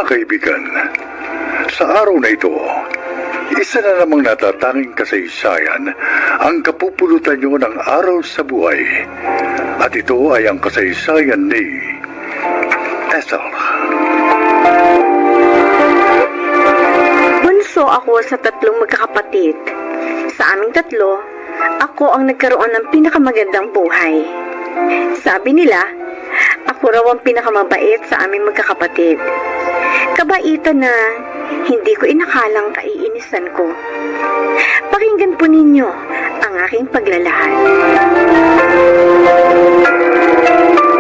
kaibigan, sa araw na ito, isa na namang natatanging kasaysayan ang kapupulutan nyo ng araw sa buhay. At ito ay ang kasaysayan ni Ethel. Bunso ako sa 3 magkakapatid. Sa aming 3, ako ang nagkaroon ng pinakamagandang buhay. Sabi nila, ako raw ang pinakamabait sa aming magkakapatid. Kabaitan na hindi ko inakalang kaiinisan ko. Pakinggan po ninyo ang aking paglalahad.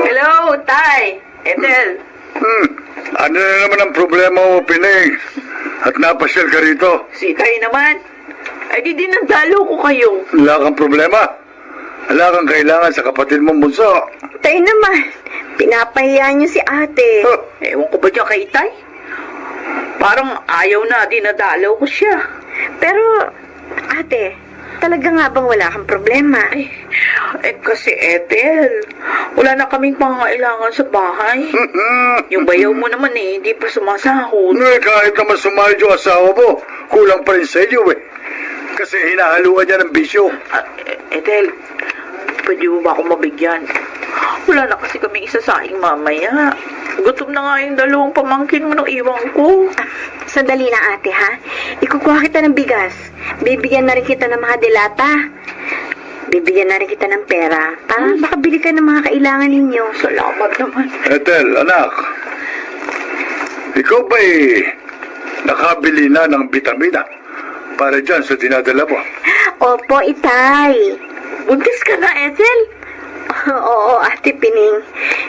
Hello, Tay! Ethel! Ano na naman ang problema mo, Pining? At napasyal ka rito? Si Tay naman. Ay di dinandalo ko kayo. Wala kang problema? Wala kang kailangan sa kapatid mong bunso? Tay naman, pinapahiya niyo si ate. Huh. Ewan ko ba dyan kay Tay? Parang ayaw na dinadalaw ko siya. Pero, ate, talaga nga bang wala kang problema? Kasi Ethel, wala na kaming pangangailangan sa bahay. Yung bayaw mo naman hindi pa sumasahod. Kahit naman sumayad yung asawa mo, kulang pa rin sa iyo Kasi hinahaluan niya ng bisyo. Ethel, pwede mo ba akong mabigyan? Wala na kasi kaming isasaing mamaya. Gutom na nga yung 2 pamangkin mo nung iwan ko. Sandali na ate ha. Ikukuha kita ng bigas. Bibigyan na rin kita ng mga delata. Bibigyan na rin kita ng pera para makabili ka ng mga kailangan ninyo. Salamat naman. Ethel, anak. Ikaw ba'y nakabili na ng bitamina para dyan sa dinadala mo? Opo, itay. Buntis ka na, Ethel? Oo, ate Pining.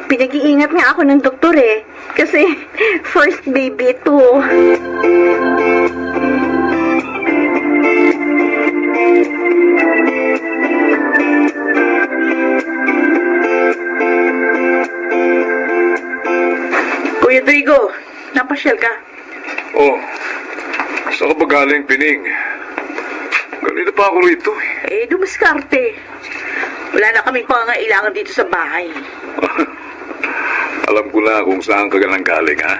Pinag-iingat nga ako ng doktor Kasi first baby ito. Kuya Drigo, napasyal ka? Oh, saan ka ba galing, Pining? Ganito pa ako rito Dumaskarte. Wala na kaming pangangailangan dito sa bahay. Alam ko na kung saan ka galing, ha?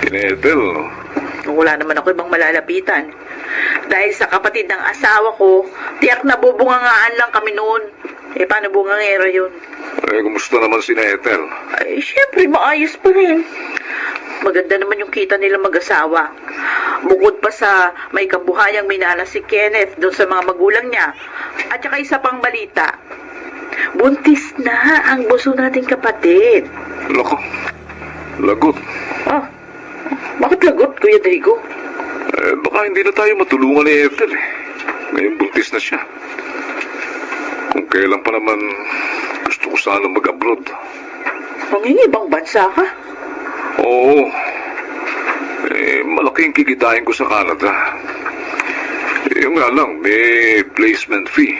Ethel, no? Wala naman ako ibang malalapitan. Dahil sa kapatid ng asawa ko, tiyak na bubungangaan lang kami noon. Paano bungangera yun? Kumusta naman si Ethel? Siyempre, maayos pa rin. Maganda naman yung kita nila mag-asawa. Bukod pa sa may kabuhayang minana si Kenneth doon sa mga magulang niya. At saka isa pang balita. Buntis na ang buso nating kapatid. Lako, lagot. Bakit lagot, Kuya Drigo? Baka hindi na tayo matulungan ni Ethel, Ngayon buntis na siya. Kung kailan pa naman gusto ko sana mag-abroad. Mangingibang bansa ka? Oo. Malaking kikitain ko sa Canada. Yung nga lang, may placement fee.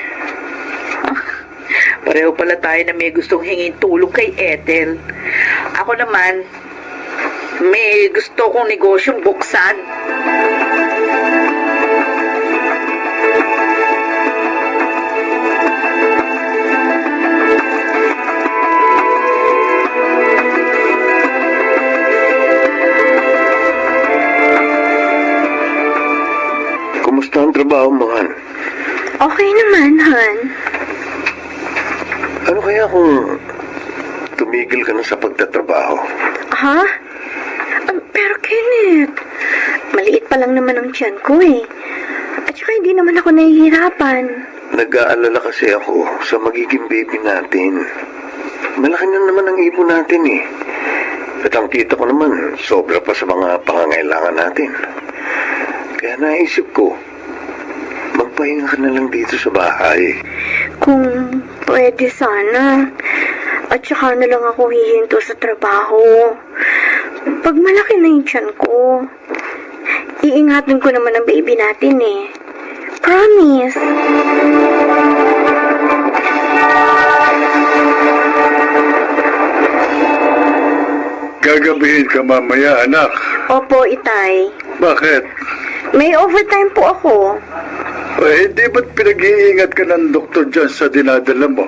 Pareho pala tayo na may gustong hingin tulong kay Ethel. Ako naman, may gusto kong negosyong buksan. Kumusta ang trabaho mo, Han? Okay naman, Han. Ano kaya kung tumigil ka na sa pagtatrabaho? Ha? Pero Kenneth, maliit pa lang naman ang tiyan ko At saka hindi naman ako nahihirapan. Nag-aalala kasi ako sa magiging baby natin. Malaki na naman ang ipon natin At ang kita ko naman, sobra pa sa mga pangangailangan natin. Kaya naisip ko, magpahinga ka na lang dito sa bahay. Kung pwede sana. At saka na lang ako hihinto sa trabaho. Pag malaki na yung tiyan ko, iingatan ko naman ang baby natin Promise. Gagabihin ka mamaya, anak. Opo, itay. Bakit? May overtime po ako. Di ba't pinag-iingat ka ng doktor dyan sa dinadala mo?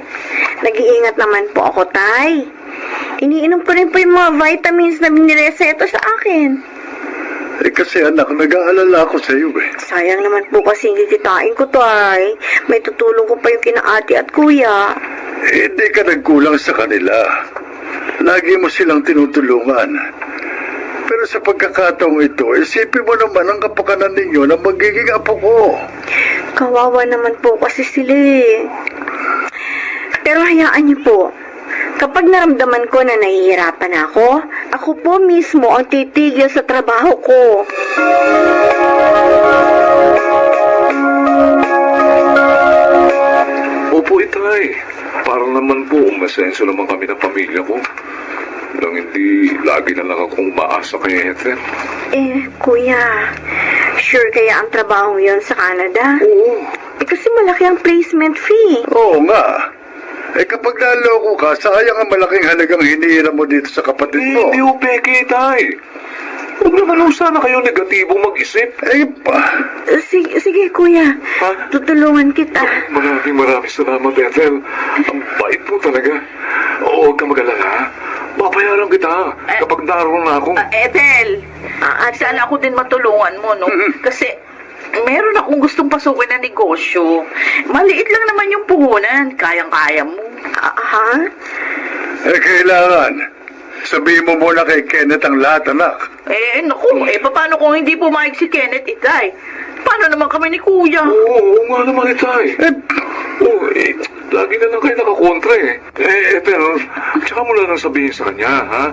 Nag-iingat naman po ako, tay. Iniinom ko rin po yung mga vitamins na binireseta sa akin. Kasi anak, nag-aalala ako sa iyo eh. Sayang naman po kasi hindi kitain ko, Tay. May tutulong ko pa yung kina ate at kuya. Hindi ka nagkulang sa kanila. Lagi mo silang tinutulungan. Pero sa pagkakataong ito, isipin mo naman ang kapakanan ninyo na magiging apo ko. Kawawa naman po kasi sila eh. Pero hayaan niyo po. Kapag naramdaman ko na nahihirapan ako po mismo ang titigil sa trabaho ko. Opo, itay. Parang naman po, umasenso naman kami ng pamilya ko. Nang hindi lagi na lang akong umaasa kay Ethel. Kuya, sure kaya ang trabaho yon sa Canada? Oo. Kasi malaki ang placement fee. Oo nga. Kapag naloko ka, sayang ang malaking halagang hinihiram mo dito sa kapatid mo. Hindi ho peke, itay. Huwag naman ho sana kayo negatibong mag-isip. Sige, kuya. Ha? Tutulungan kita. Maraming salamat, Ethel. Ang bait mo talaga. Oo, huwag ka mag-alala. Babayaran kita kapag naroon na ako. Ethel, sana ako din matulungan mo, no? Kasi meron akong gustong pasukin na negosyo. Maliit lang naman yung puhunan. Kayang-kaya mo. Kailangan. Sabihin mo muna kay Kenneth ang lahat, anak. Naku, paano kung hindi pumayag si Kenneth, itay? Paano naman kami ni Kuya? Oo nga naman, itay. Lagi na lang kayo nakakontra eh. Ethel, tsaka mo lang sabihin sa kanya, ha?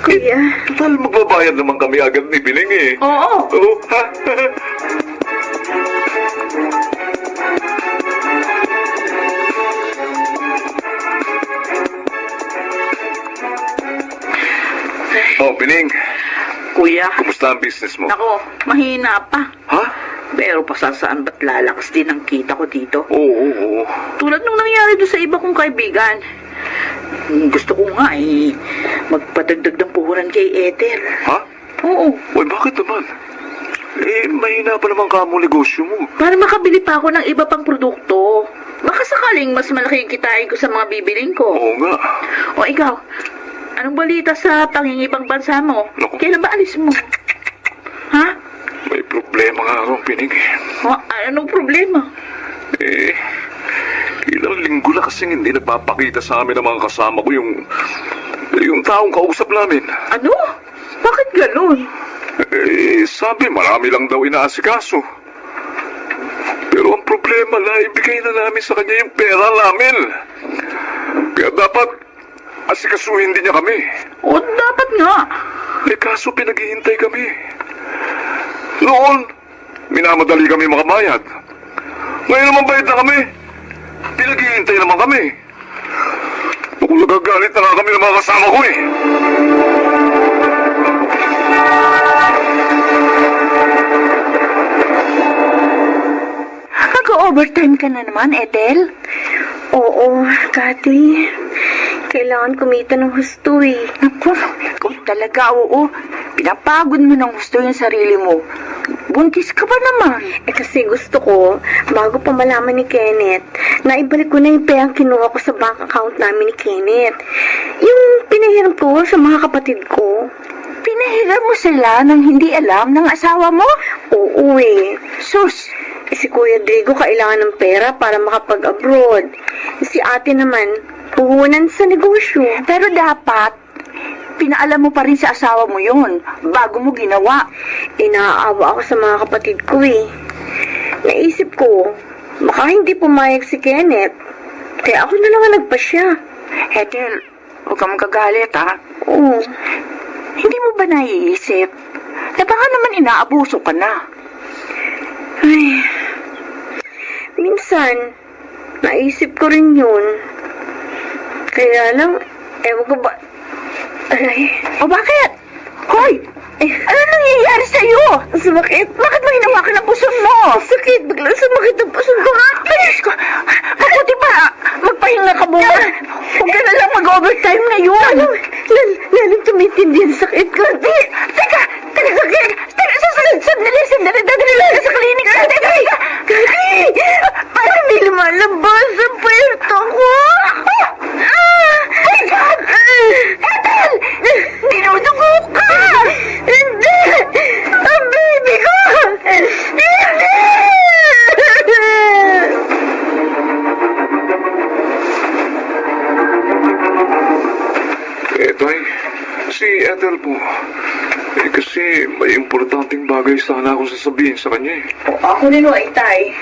Kuya. Total, magbabayad naman kami agad ni Biling eh. Oo. Oo, ha? Oh, Biling. Kuya, Kumusta ang business mo? nako, mahina pa. Ha? Pero pasasaan ba't lalakas din ang kita ko dito? Oo. Tulad nung nangyari doon sa iba kong kaibigan. Gusto ko nga magpadagdag ng puhunan kay Ethel. Ha? Oo, Uy, bakit naman? Mahina pa naman ka mo negosyo mo. para makabili pa ako ng iba pang produkto. Baka sakaling mas malaki yung kitain ko sa mga bibiling ko. Oo nga. O ikaw, anong balita sa pangingibang bansa mo? Naku. Kailan ba alis mo? Ha? May problema nga akong Pining. Anong problema? Ilang linggo na kasing hindi nagpapakita sa amin ng mga kasama ko yung taong kausap namin. Ano? Bakit ganun? Sabi marami lang daw inaasikaso. Pero ang problema na ibigay na namin sa kanya yung pera namin. Kaya dapat asikasuhin din niya kami. O, dapat nga. Kaso pinaghihintay kami. Noon, minamadali kami makabayad. Ngayon naman bayad na kami. Pinaghihintay naman kami. Kung nagagalit na nga kami ng mga kasama ko eh. Nag-overtime ka na naman, Ethel? Oo, Kati. Kailangan kumita ng husto eh. Naku, ikaw talaga, oo. Pinapagod mo ng gusto yung sarili mo. Buntis ka ba naman? Kasi gusto ko, bago pa malaman ni Kenneth, naibalik ko na yung perang kinuha ko sa bank account namin ni Kenneth. Yung pinahiram ko sa mga kapatid ko. Pinahiram mo sila nang hindi alam ng asawa mo? Oo eh. Sus, Si Kuya Diego kailangan ng pera para makapag-abroad. Si ate naman, puhunan sa negosyo. pero dapat, pinaalam mo pa rin sa asawa mo yun bago mo ginawa. Inaawa ako sa mga kapatid ko eh. Naisip ko, baka hindi pumayag si Kenneth. Kaya ako na lang ang nagpasya. Ethel, huwag kang magagalit ha. Oo. Hindi mo ba naiisip na baka naman inaabuso ka na? Ay, minsan, naisip ko rin yun. Kaya lang, ewan ko ba... Ay, O bakit? Hoy! Ano nangyayari sa'yo? sumakit. Bakit mo hinawakan ang puso mo? Sakit, biglang sumakit ang puso ko. Ayos ko! Mabuti pa! Magpahinga ka muna! Huwag ka na lang mag-overtime ngayon! Lalong tumitindi ang sakit ko. Teka! Sakit! Sandali! Dadali lang sa klinik! Teka! Parang may lumalabas ang puwerto ko. My God! Tay, si Ethel po. Kasi may importanteng bagay sana ako sasabihin sa kanya eh. Ako rin o, Itay.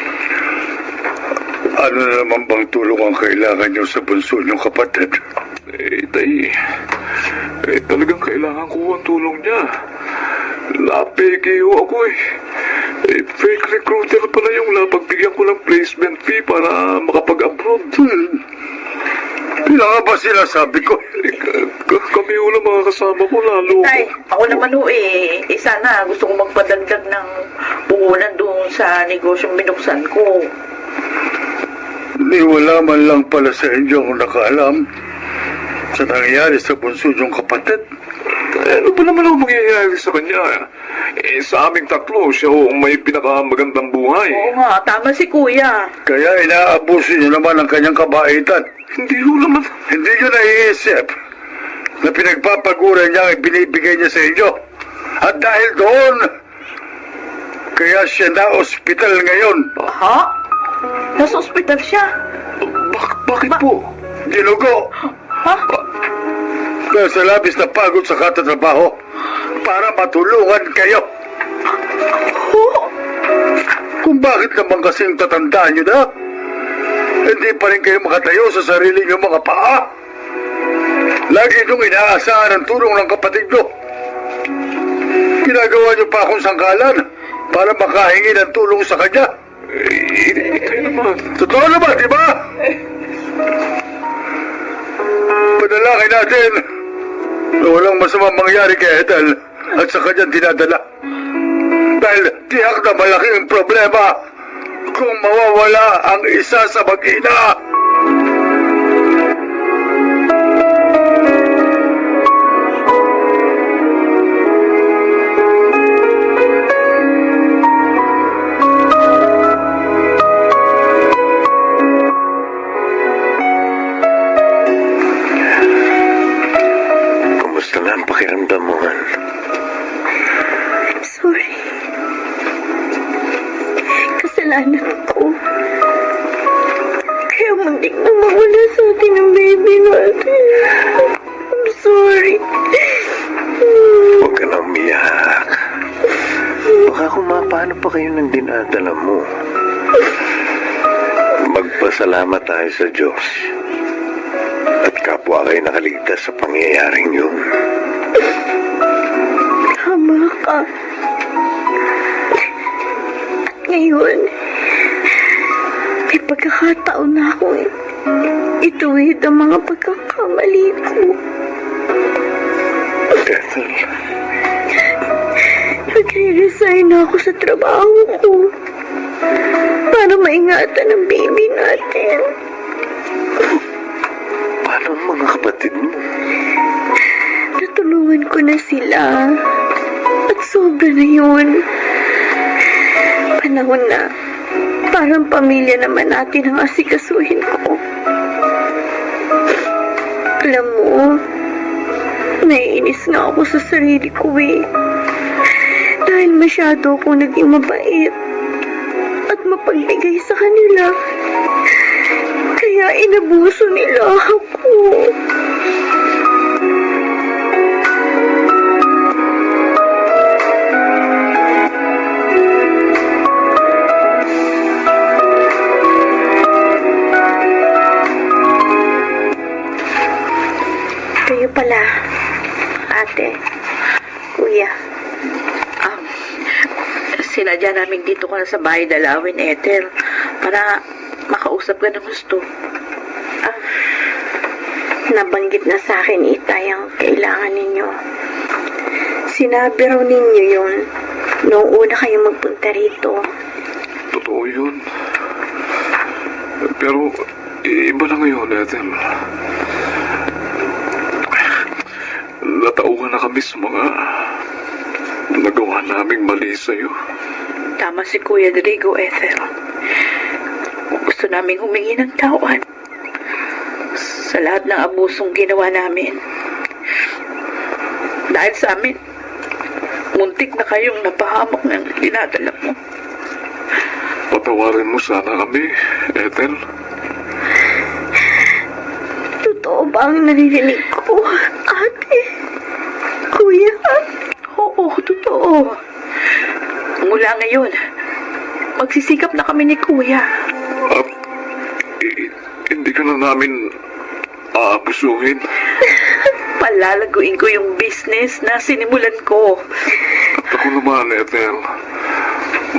Ano na naman bang tulong ang kailangan niyo sa bunso niyong kapatid? Tay, talagang kailangan ko ang tulong niya. Napeke ho ako eh. Fake recruiter pala yung napagbigyan ko ng placement fee para makapag-abroad. Kailangan ba sinasabi ko? Kami ho lang mga kasama ko lalo. Tay, ako naman o sana gusto kong magpadagdag ng puhunan doon sa negosyong binuksan ko. Ni wala man lang pala sa inyo ang nakaalam sa nangyayari sa bunso niyong kapatid. Ano ba naman ang mangyayari sa kanya? Sa aming tatlo, siya ho ang may pinakamagandang buhay. Oo nga, tama si Kuya. Kaya inaabuso niyo naman ang kanyang kabaitan. Hindi ho naman. Hindi niyo naiisip na pinagpapaguran niya ang binibigay niya sa inyo. At dahil doon, kaya siya na ospital ngayon. Ha? Nasa ospital siya? Bakit po? Dinugo. Ha? Dahil sa labis na pagod sa katatrabaho para matulungan kayo. Kung bakit naman kasing tatandaan niyo na, hindi pa rin kayo makatayo sa sarili niyong mga paa. Lagi niyong inaasahan ang tulong ng kapatid niyo. Ginagawa niyo pa akong sangkalan para makahingi ng tulong sa kanya. Tayo naman. Totoo naman, di ba? Panalangin natin na walang masamang mangyari kay Ethel at sa kanyang dinadala. Dahil tiyak na malaking problema kung mawawala ang isa sa mag-ina. Kumusta na ang pakiramdam mo, Han? Sorry. Kasalanan ko. Kaya muntik na mawala sa atin ang baby natin. I'm sorry. Huwag ka na umiyak. Baka kung mapano pa kayo ng dinadala mo. Magpasalamat tayo sa Diyos. At kapwa kayo nakaligtas sa pangyayaring yun. Tama ka. At ngayon, may pagkakataon na ako ituwid ang mga pagkakamali ko. Ethel, Nagre-resign na ako sa trabaho ko para maingatan ang baby natin. paano ang mga kapatid mo? Natulungan ko na sila at sobra na yun. Panahon na parang pamilya naman natin ang asikasuhin ko. Alam mo, naiinis nga ako sa sarili ko dahil masyado akong naging mabait at mapagbigay sa kanila. Kaya inabuso nila ako. Kayo pala, ate, kuya. Sinadya namin dito ka na sa bahay dalawin, Ethel, para makausap ka ng gusto. Nabanggit na sa akin, Itay, ang kailangan ninyo. Sinabi raw ninyo yun noong una kayong magpunta rito. Totoo yun. Pero, iba na ngayon, Ethel. Natauhan na kami sa mga nagawa naming mali sa'yo. Tama si Kuya Rodrigo, Ethel. Gusto naming humingi ng tawad sa lahat ng abusong ginawa namin. Dahil sa amin, muntik na kayong napahamak ng dinadala mo. Patawarin mo sana kami, Ethel. Totoo ba ang naririnig ko, ate? Simula ngayon, magsisikap na kami ni Kuya. At hindi ka na namin aabusuhin. Palalaguin ko yung business na sinimulan ko. At ako naman, Ethel,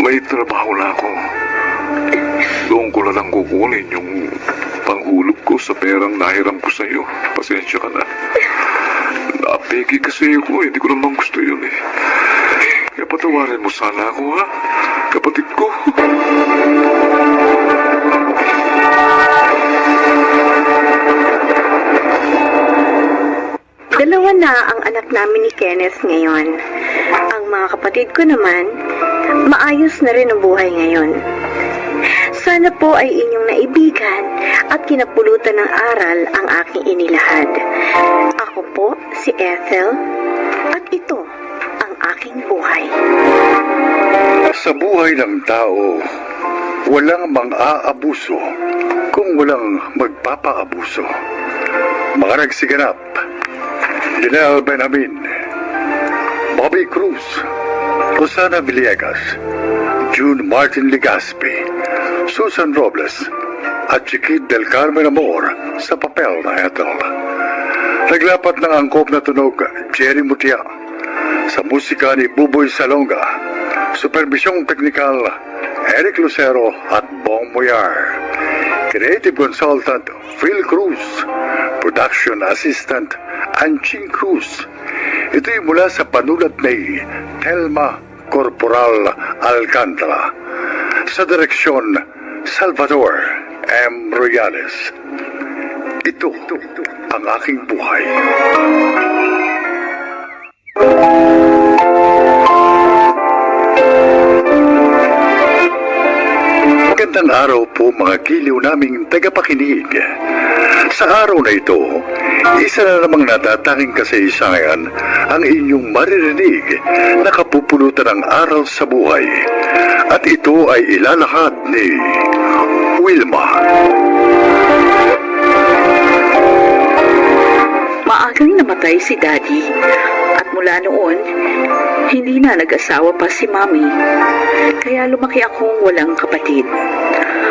may trabaho na ako. Doon ko na lang kukunin yung panghulog ko sa perang nahiram ko sa'yo. Pasensya ka na. Napiki kasi ako, hindi ko naman gusto yun eh. Kaya patawarin mo sana ako, ha? Kapatid ko. Dalawa na ang anak namin ni Kenneth ngayon. Ang mga kapatid ko naman, maayos na rin ang buhay ngayon. Sana po ay inyong naibigan at kinapulutan ng aral ang aking inilahad. Ako po si Ethel at ito ang aking buhay. Sa buhay ng tao, walang mang-aabuso kung walang magpapaabuso. Mga nagsiganap, Janelle Benamin, Bobby Cruz, Rosana Villegas, June Martin Legaspi, Susan Robles, at Chiquit del Carmen Amor sa papel na Ethel. Naglapat ng angkop na tunog Jerry Mutia, sa musika ni Buboy Salonga, supervisyong teknikal Eric Lucero at Bong Moyar, creative consultant Phil Cruz, production assistant Anching Cruz. Ito'y mula sa panulat ni Telma Corporal Alcantara, sa direksyon Salvador M. Royales. Ito ang aking buhay. Magandang araw po mga giliw naming tagapakinig. Sa araw na ito, isa na namang natatanging kasaysayan ang inyong maririnig na kapupulutan ng aral sa buhay. At ito ay ilalahad ni Wilma. Maagang namatay si Daddy at mula noon, hindi na nag-asawa pa si Mami. Kaya lumaki akong walang kapatid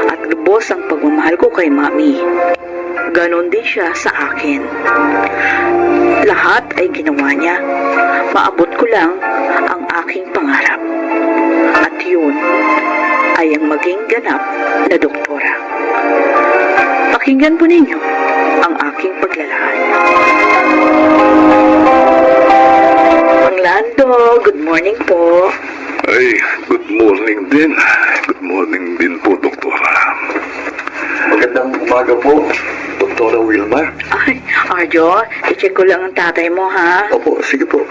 at lubos ang pagmamahal ko kay Mami. Ganon din siya sa akin. Lahat ay ginawa niya. Maabot ko lang ang aking pangarap. At yun ay ang maging ganap na doktora. Pakinggan po ninyo ang aking paglalahad. Mang Lando, good morning po. Ay, good morning din. Good morning din po, Doktora. Magandang umaga po, Doktora Wilma. Ay, Arjo, i-check ko lang ang tatay mo, ha? Opo, sige po.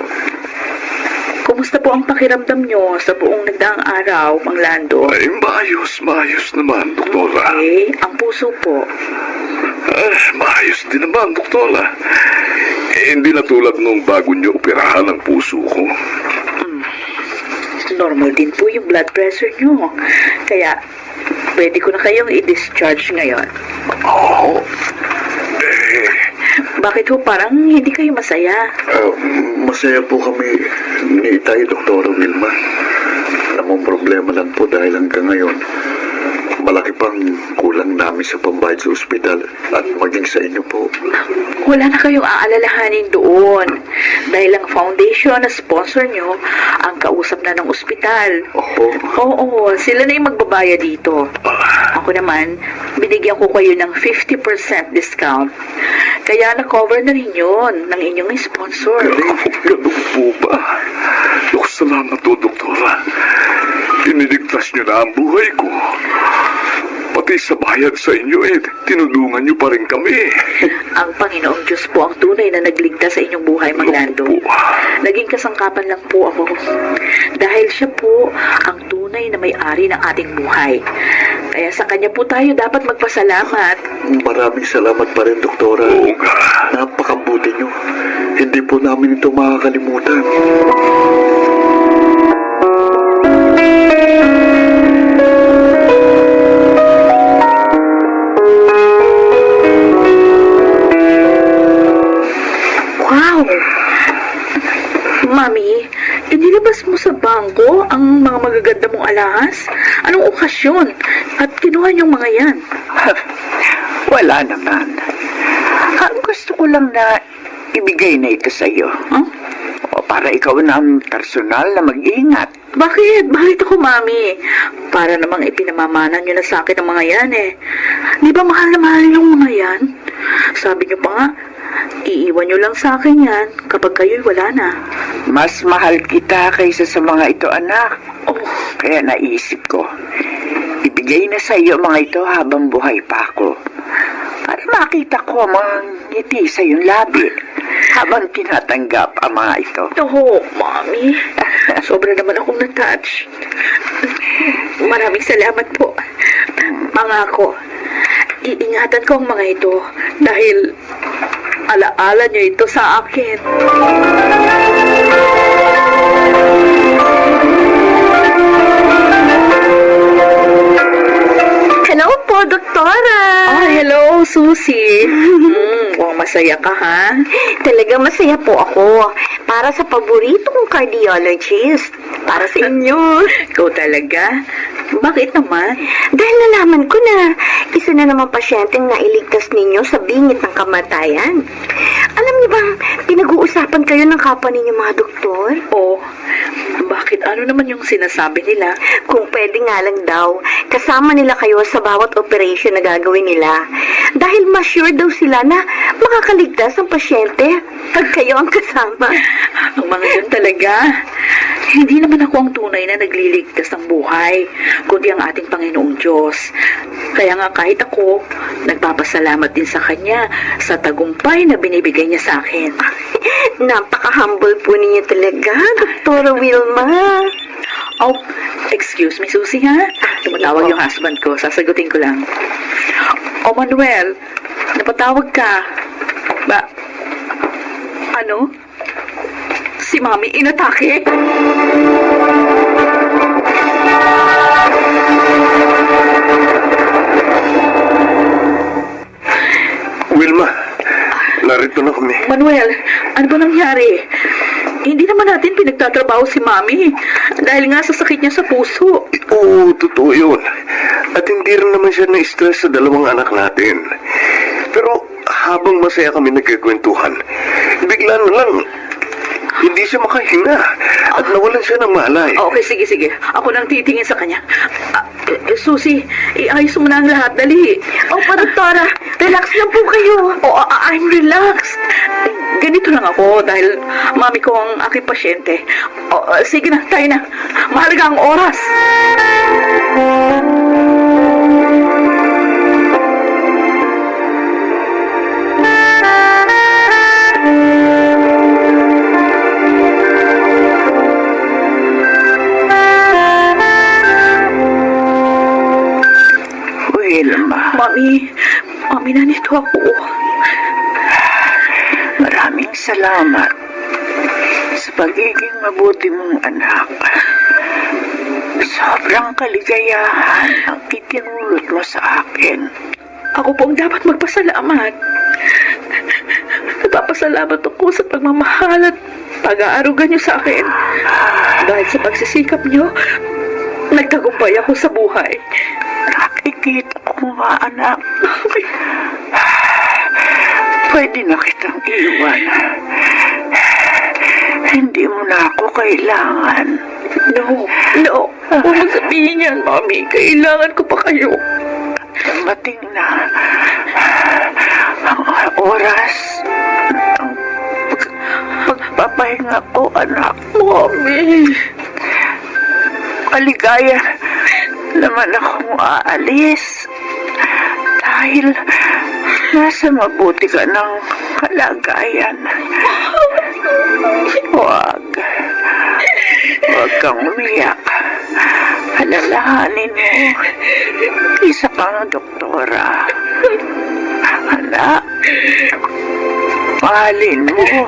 Kumusta po ang pakiramdam nyo sa buong nagdaang araw, Mang Lando? Ay, maayos naman, Doktora. Okay, ang puso po. Maayos din naman, Doktora. Hindi na tulad nung bago niyo operahan ang puso ko. Normal din po yung blood pressure nyo. Kaya, pwede ko na kayong i-discharge ngayon. Oo. Bakit ho parang hindi kayo masaya? Masaya po kami ni Itay, Doktora Wilma. Alam mo, problema lang po dahil hanggang ngayon, malaki pang kulang namin sa pambayad sa ospital at maging sa inyo po. Wala na kayong aalalahanin doon. Dahil ang foundation na sponsor nyo, ang kausap na ng ospital. Oo, sila na yung magbabayad dito. Ako naman, binigyan ko kayo ng 50% discount. Kaya na-cover na rin yun ng inyong sponsor. Ganun po ba? Salamat po, Doktora. Iniligtas niyo na ang buhay ko. Pati sa bayad sa inyo tinulungan niyo pa rin kami. Ang Panginoong Diyos po ang tunay na nagligtas sa inyong buhay, Mang Lando. Naging kasangkapan lang po ako. Dahil siya po ang tunay na may-ari ng ating buhay. Kaya sa kanya po tayo dapat magpasalamat. Maraming salamat pa rin, Doktora. Oo nga. Napakabuti niyo. Hindi po namin ito makakalimutan. Wow! Mami, inilabas mo sa bangko ang mga magaganda mong alahas? Anong okasyon? At kinuha niyong mga yan? Wala naman. Ang gusto ko lang na ibigay na ito sa iyo. Huh? O para ikaw na ang personal na mag-ingat. Bakit? Bakit ako, Mami? Para namang ipinamamanan niyo na sa akin ang mga yan eh. Di ba mahal na mahal yung mga yan? Sabi niyo pa nga, iiwan niyo lang sa akin yan kapag kayo'y wala na. Mas mahal kita kaysa sa mga ito, anak. Oh, Kaya naisip ko, ibigay na sa iyo mga ito habang buhay pa ako. Para makita ko ang mga ngiti sa iyong labi habang tinatanggap ang mga ito. toho, Mami. Sobra naman akong na-touch. Maraming salamat po. Pangako, iingatan ko ang mga ito dahil alaala niyo ito sa akin. Hello po, Doktora! Hello, Susie. Mukhang masaya ka, ha? Talagang masaya po ako. Para sa paborito kong cardiologist. Para sa inyo. Ikaw talaga? Bakit naman? Dahil nalaman ko na isa na naman pasyenteng nailigtas ninyo sa bingit ng kamatayan. Alam niyo bang pinag-uusapan kayo ng kapwa ninyo mga doktor? Oh, bakit ano naman yung sinasabi nila? Kung pwede nga lang daw, kasama nila kayo sa bawat operation na gagawin nila. Dahil mas sure daw sila na makakaligtas ang pasyente pag kayo ang kasama. Ang mga yun talaga. Hindi naman ako ang tunay na nagliligtas ng buhay, kundi ang ating Panginoong Diyos. Kaya nga kahit ako, nagpapasalamat din sa Kanya sa tagumpay na binibigay niya sa akin. Napaka-humble po ninyo talaga, Doktora Wilma. Oh, excuse me, Susie, ha? Tumatawag yung husband ko. Sasagutin ko lang. Oh, Manuel, napatawag ka. Ano? Si Mami inatake? Wilma, narito na kami. Manuel, ano ba nangyari? Hindi naman natin pinagtatrabaho si Mami dahil nga sa sakit niya sa puso. Oo, totoo yun. At hindi rin naman siya na-stress sa dalawang anak natin. Pero habang masaya kami nagkikwentuhan, bigla na lang, hindi siya makahinga at nawalan siya ng malay. Okay, sige. Ako nang titingin sa kanya. Susie, iayos mo na ang lahat. Dali. Opo, Doktora. Relax lang po kayo. Oh, I'm relaxed. Ganito lang ako dahil mami ko ang aking pasyente. Sige na, tayo na. Mahalaga ang oras. Wilma, Mami, nandito ako. maraming salamat sa pagiging mabuti mong anak. Sobrang kaligayahan ang itinulot mo sa akin. Ako po ang dapat magpasalamat. Nagpapasalamat ako sa pagmamahal at pag-aaruga niyo sa akin. Dahil sa pagsisikap niyo, nagtagumpay ako sa buhay. Nakikita ko nga, anak. Pwede na kitang iwan. Hindi mo na ako kailangan. No. Huwag mo sabihin yan, Mami. Kailangan ko pa kayo. Dumating na ang oras ng pagpapahinga ko, anak. Mami. Maligaya naman akong aalis dahil nasa mabuti ka ng kalagayan. Huwag kang umiyak. Alalahanin mo, isa kang doktora. Anak, mahalin mo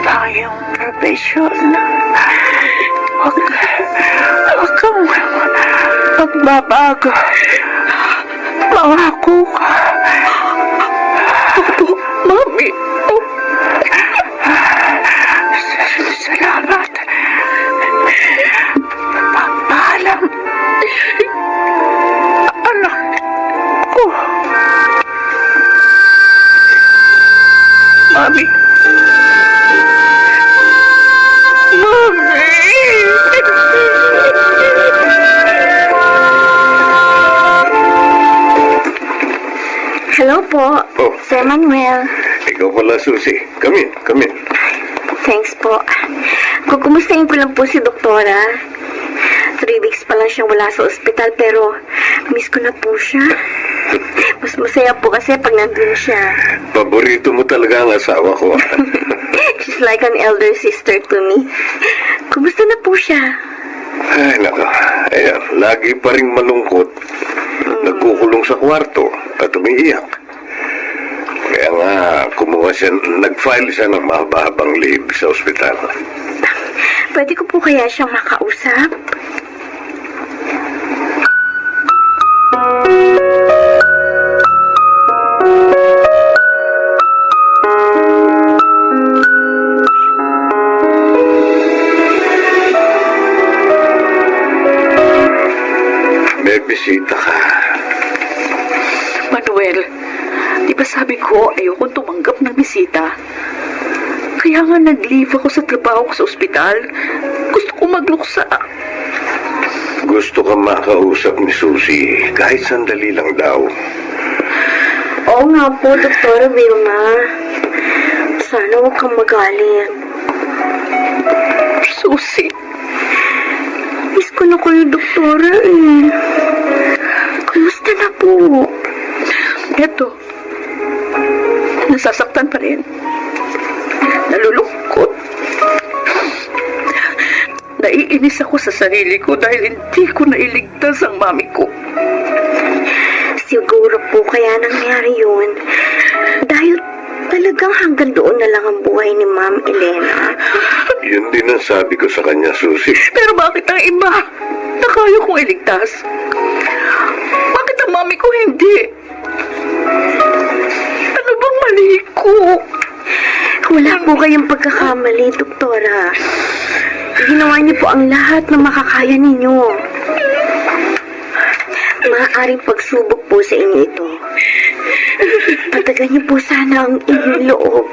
ang iyong profesyon. Huwag kang magbabago. Mangako ka. Opo, Mami. Salamat. Mami. Mami! Hello po, Oh. Sir Manuel. Ikaw pala, Susie. Come in, come in. Thanks po. Kukumustahin ko lang po si Doktora. 3 weeks pa lang siyang wala sa ospital pero miss ko na po siya. Mas masaya po kasi pag nandun siya. Paborito mo talaga ang asawa ko. She's like an elder sister to me. Kumusta na po siya? Ay, nako. Ayan, lagi pa rin malungkot. Nagkukulong sa kwarto at umiiyak. Kaya nga, kumuha siya, nag-file siya ng mahaba-habang leave sa ospital. Pwede ko po kaya siyang makausap? May bisita ka. Manuel, di ba sabi ko ayoko tumanggap ng bisita? Kaya nga nag-leave ako sa trabaho ko sa ospital. Gusto ko magluksa. Gusto ka makausap ni Susie, kahit sandali lang daw. Oo nga po, Doktora Vilma. Sana huwag kang magalit. Susi, Miss ko na kayo, Doktora eh. Kumusta na po? eto. Nasasaktan pa rin. Nalulungkot. Naiinis ako sa sarili ko dahil hindi ko nailigtas ang mami ko. Siguro po kaya nangyari yun. Dahil talagang hanggang doon na lang ang buhay ni Ma'am Elena. Yun din ang sabi ko sa kanya, Susie. Pero bakit ang iba na kaya kong iligtas? Bakit ang mami ko hindi? Ano bang mali ko? Wala po kayong pagkakamali, Doktora. Ginawa niyo po ang lahat na makakaya ninyo. Maaaring pagsubok po sa inyo ito. Patagan niyo po sana ang inyong loob.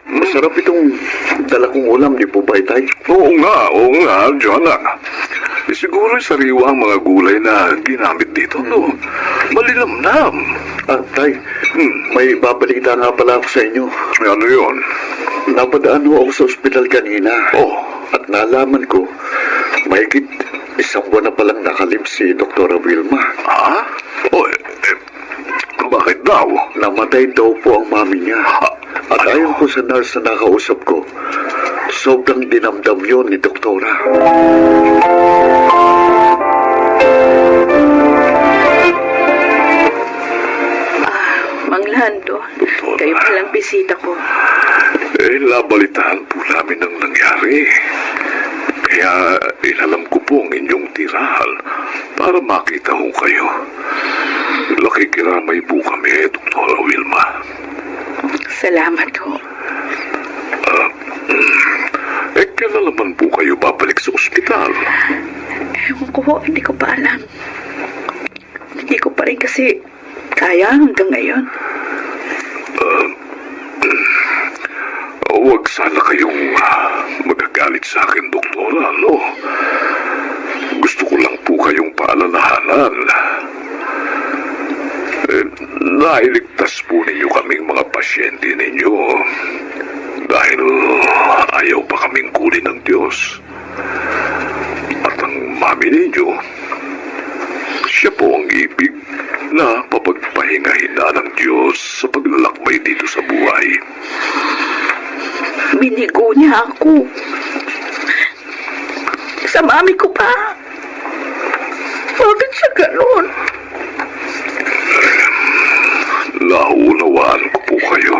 Masarap itong dala kong ulam, di po ba, Itay? Oo nga, Joanna. Siguro sariwa ang mga gulay na ginamit dito, no? Malilamnam. Ah, Tay, may babalita nga pala ako sa inyo. Ano yun? Napadaan ho ako sa ospital kanina. Oh, At nalaman ko, mahigit 1 buwan na palang nakalib si Dr. Vilma. ha? Oh, bakit daw? Namatay daw po ang mami niya. At ayon po sa nurse na nakausap ko, sobrang dinamdam yun ni Doktora. Mang Lando, Doktora. kayo palang bisita ko. Nabalitaan po namin ang nangyari. Kaya inalam ko po ang inyong tirahan para makita ho kayo. Nakikiramay po kami, Dr. Wilma. Salamat ho. Kailan naman po kayo babalik sa ospital? Ewan ko ho, hindi ko pa alam. Hindi ko pa rin kasi kaya hanggang ngayon. Huwag sana kayong magagalit sa akin, Doktora, no? Gusto ko lang po kayong paalalahanan. Nailigtas po ninyo kaming mga pasyente ninyo dahil ayaw pa kaming kunin ng Diyos. At ang mami ninyo, siya po ang ibig na papagpahingahin na ng Diyos sa paglalakbay dito sa buhay. Binigo niya ako. Sa mami ko pa. Bakit siya ganun? Naunawaan ko po kayo.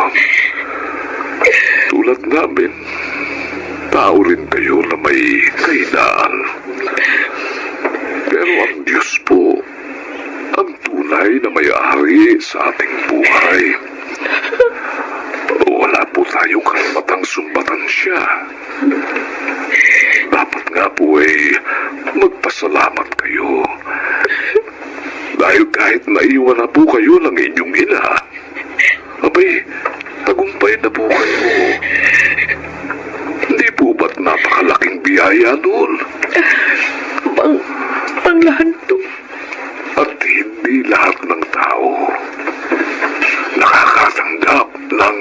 Tulad namin, tao rin kayo na may kahinaan. Pero ang Diyos po, ang tunay na may-ari sa ating buhay. Wala po tayong karamatang sumbatan siya. Dapat nga po ay magpasalamat kayo Dahil kahit naiwan na po kayo ng inyong ina, abay, tagumpay na po kayo. Hindi po ba't napakalaking biyaya doon? Panglahan to. At hindi lahat ng tao nakakatanggap ng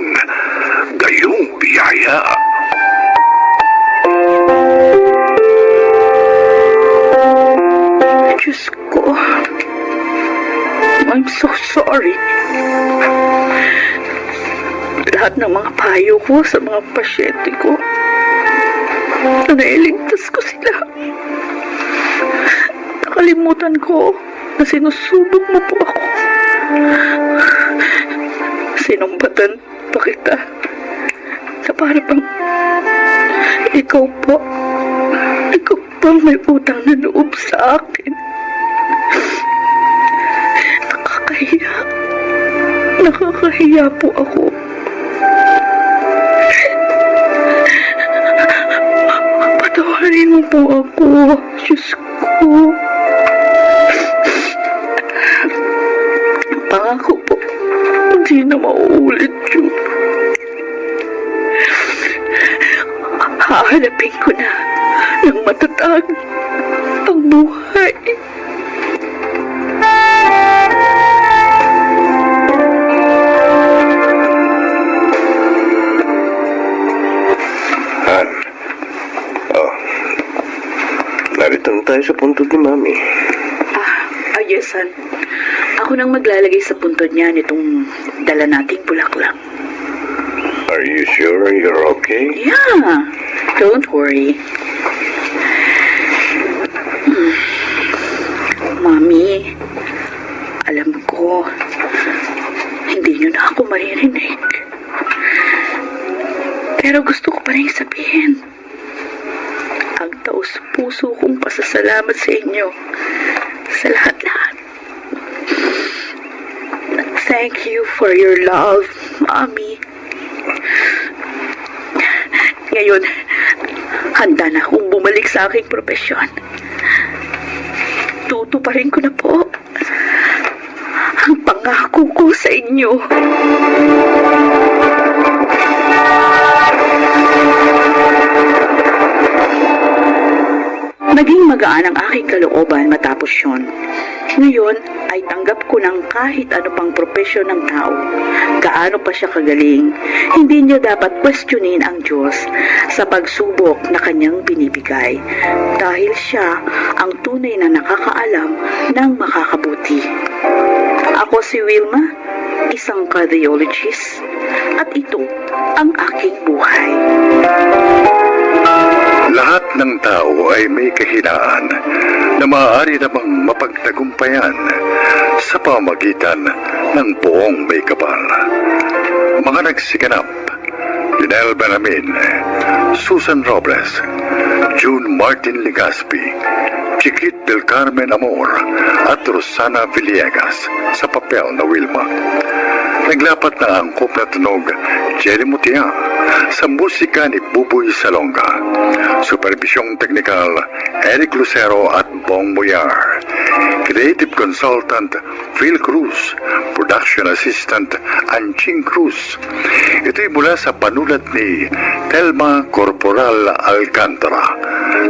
gayong biyaya. Diyos ko. I'm so sorry. Lahat ng mga payo ko sa mga pasyente ko, nailigtas ko sila. Nakalimutan ko na sinusubok mo po ako. Sinumbatan pa kita na para bang ikaw pang may utang na loob sa akin. Nakakahiya po ako. Patawarin mo po ako, Diyos ko. Pangako po, hindi na mauulit yun. Hahanapin ko na ng matatag ang buhay. Han. Oh. Narito na tayo sa puntod ni Mami. Yes, Han. Ako nang maglalagay sa puntod niya nitong dala nating bulaklak. Are you sure you're okay? Yeah, don't worry. Mami, alam ko, hindi niyo na ako maririnig. Pero gusto ko pa rin sabihin, ang taus-puso kong pasasalamat sa inyo, sa lahat-lahat. Thank you for your love, Mami. Ngayon, handa na akong bumalik sa aking propesyon. Tutuparin ko na po ang pangako ko sa inyo. Naging magaan ang aking kalooban matapos yun. Ngayon ay tanggap ko ng kahit ano pang propesyon ng tao. Gaano pa siya kagaling, hindi niya dapat questionin ang Diyos sa pagsubok na kanyang binibigay. Dahil siya ang tunay na nakakaalam ng makakabuti. Ako si Wilma, isang cardiologist, at ito ang aking buhay. Lahat ng tao ay may kahinaan na maaari namang mapagtagumpayan sa pamagitan ng buong may kapal. Mga nagsikanap, Lynel Benamin, Susan Robles, June Martin Legaspi, Chiquit del Carmen Amor at Rosana Villegas sa papel na Wilma. Naglapat na ang angkop na tunog Jerry Mutia sa musika ni Buboy Salonga. Supervisyong teknikal Eric Lucero at Bong Boyar. Creative Consultant Phil Cruz. Production Assistant Anching Cruz. Ito'y mula sa panulat ni Telma Corporal Alcantara.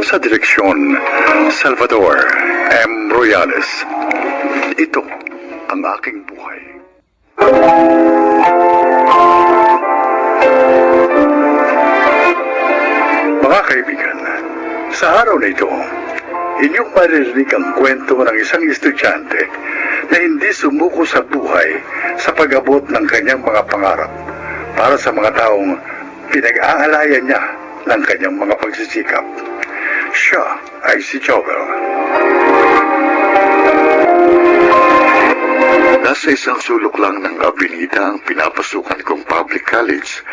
Sa direksyon Salvador M. Royales. Ito ang aking buhay. Mga kaibigan, sa araw na ito, inyong maririnig ang kwento ng isang estudyante na hindi sumuko sa buhay sa pag-abot ng kanyang mga pangarap para sa mga taong pinag-aalayan niya ng kanyang mga pagsisikap. Siya ay si Jovel. Nasa isang sulok lang ng Avenida ang pinapasukan kong public college,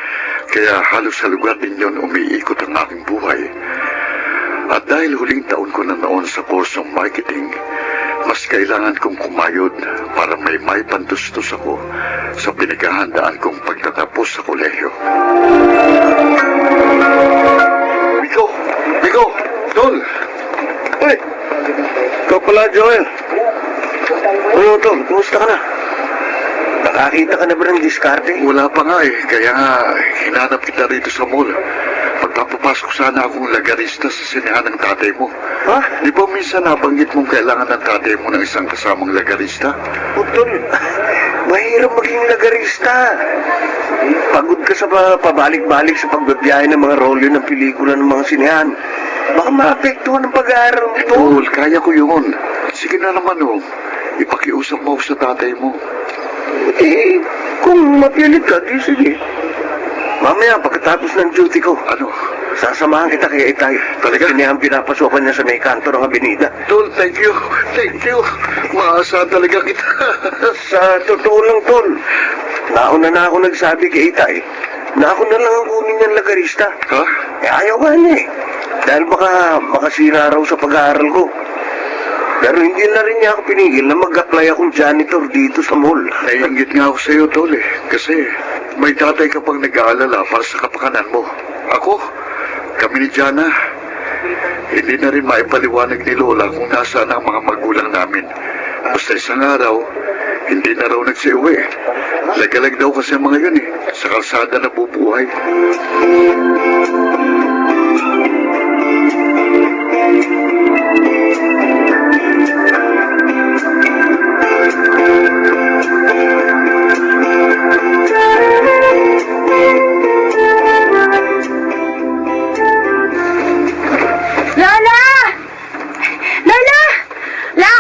kaya halos sa lugar din yun umiikot ang aking buhay. At dahil huling taon ko na noon sa kursong marketing, mas kailangan kong kumayod para may pandustos ako sa pinaghahandaan kong pagtatapos sa kolehiyo. Bigo! Dol! Uy! Ikaw pala, Joel. Ano, Tom? Kumusta ka na? Nakakita ka na ba ng diskarte? Wala pa nga eh, kaya nga hinanap kita rito sa mall. Pagpapapasok sana akong lagarista sa sinehan ng tatay mo. Ha? Di ba minsan nabanggit mong kailangan ng tatay mo ng isang kasamang lagarista? Utol, mahirap maging lagarista. Pagod ka sa pabalik-balik sa pagbabiyahe ng mga rolyo ng pelikula ng mga sinehan. Baka maapektuhan ng pag-aaral mo, Tol. Tol, kaya ko yun. Sige na naman oh. Ipakiusap mo sa tatay mo. Eh, kung mapilit ka, di sige. Mamaya, pagkatapos ng duty ko, Ano? sasamahan kita kay Itay. Talaga? Sinihang pinapasokan niya sa may kanto ng abenida. Tol, thank you. Thank you. Maasahan talaga kita. Sa totoo lang, Tol, nauna na ako nagsabi kay Itay na ako na lang ang kunin niyang lagarista. Ha? Eh, ayaw ka niya eh. Dahil baka makasira raw sa pag-aaral ko. Pero hindi na rin niya ako pinigil na mag-apply akong janitor dito sa mall. Naiingit nga ako sa iyo, Tol eh. Kasi may tatay ka pang nag-aalala para sa kapakanan mo. Ako, kami ni Jana, hindi na rin maipaliwanag ni Lola kung nasaan ang mga magulang namin. Basta isang araw, hindi na raw nagsiuwi. Lagalag daw kasi ang mga yun eh. Sa kalsada na bubuhay. Lola! Lola! La!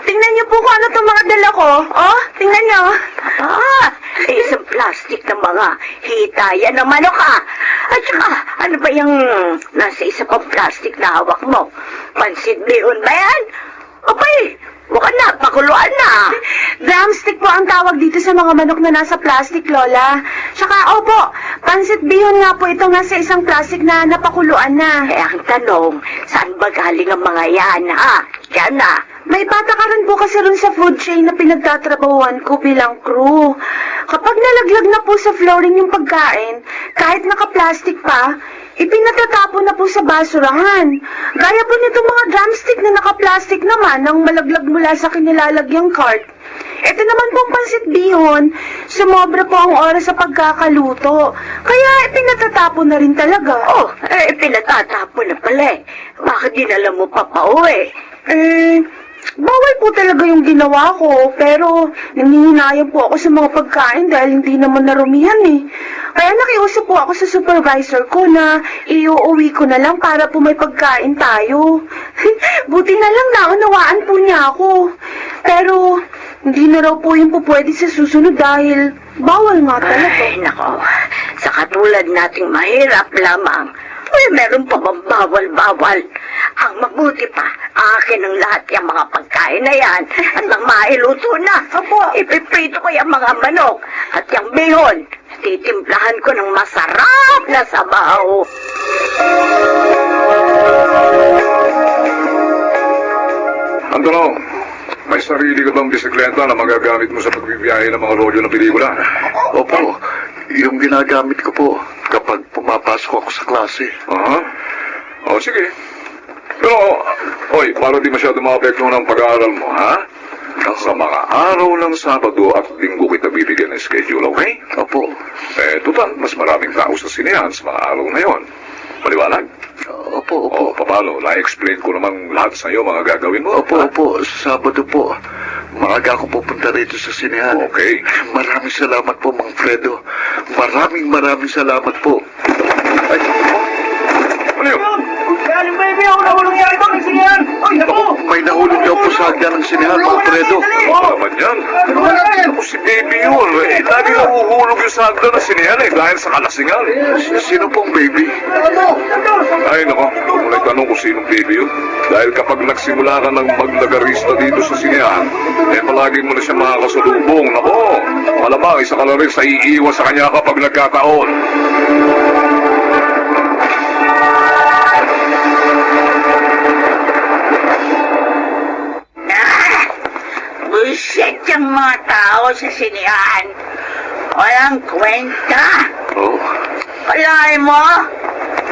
Tingnan niyo po kung ano itong mga dala ko. Oh, tingnan niyo. Isang plastic ng mga hitayan ng manok At saka, ano ba yung nasa isa pang plastic na hawak mo? Pansit bihon ba yan? Abay, baka na, pakuluan na. Drumstick po ang tawag dito sa mga manok na nasa plastic, Lola. Tsaka, opo, pansit bihon nga po itong nasa isang plastic na napakuluan na. Eh, ang tanong, saan ba galing ang mga yan, Yan na. May patakaran po kasi rin sa food chain na pinagtatrabahuan ko bilang crew. Kapag nalaglag na po sa flooring yung pagkain, kahit naka-plastic pa, ipinatatapon na po sa basurahan. Gaya po nitong mga drumstick na naka-plastic naman nang malaglag mula sa kinilalagyang cart. Ito naman pong pansit bihon, sumobra po ang oras sa pagkakaluto. Kaya ipinatatapon na rin talaga. Pinatatapon na pala eh. Bakit dinala mo pa pauwi? Bawal po talaga yung ginawa ko, pero nangihinayang po ako sa mga pagkain dahil hindi naman narumihan eh. Kaya nakiusap po ako sa supervisor ko na iuuwi ko na lang para po may pagkain tayo. Buti na lang naunawaan po niya ako. Pero hindi na raw po yung po pwede sa susunod dahil bawal nga talaga. Ay, nako. Sa katulad nating mahirap lamang, meron pa bang bawal-bawal? Ang mabuti pa, akin ang lahat yung mga pagkain na yan. At nang mailuto na, ipiprito ko yung mga manok at yung bihon. Titimplahan ko ng masarap na sabaw. Ang tanong, may sarili ka bang bisikleta na magagamit mo sa pagbibiyahe ng mga rolyo ng pelikula? Opo, yung ginagamit ko po kapag pumapasok ako sa klase. Aha. O, sige. Pero, oy, para di masyado maapekto ng pag-aaral mo, ha? Sa mga araw ng Sabado at Linggo kita bibigyan ng schedule, okay? Opo. Total, mas maraming tao sa sinehan sa mga araw na yon. Maliwanag? Opo. O, paano? Na-explain ko naman lahat sa iyo mga gagawin mo. Opo. Sabado po. Maaga ako pupunta rito sa sinehan. Okay. Maraming salamat po, Mang Fredo. Maraming salamat po. Ay, ano yun? May nahulog daw po sa hagdan ng sinehan, Mang Fredo. Ano naman yan? Ako si Baby yun. Lagi nahuhulog yung sa hagdan ng sinehan dahil sa kalasingan. Sino pong baby? Ay, nako. Kung nagtanong ko sinong Baby yun. Dahil kapag nagsimula ka ng maglagarista dito sa sinehan, palagi mo na siya makakasalubong. Nako, malamang isa ka na rin sa iiwas sa kanya kapag nagkataon. Bullshit yung mga tao sa sinihan. Walang kwenta. Oh, Kalahin mo,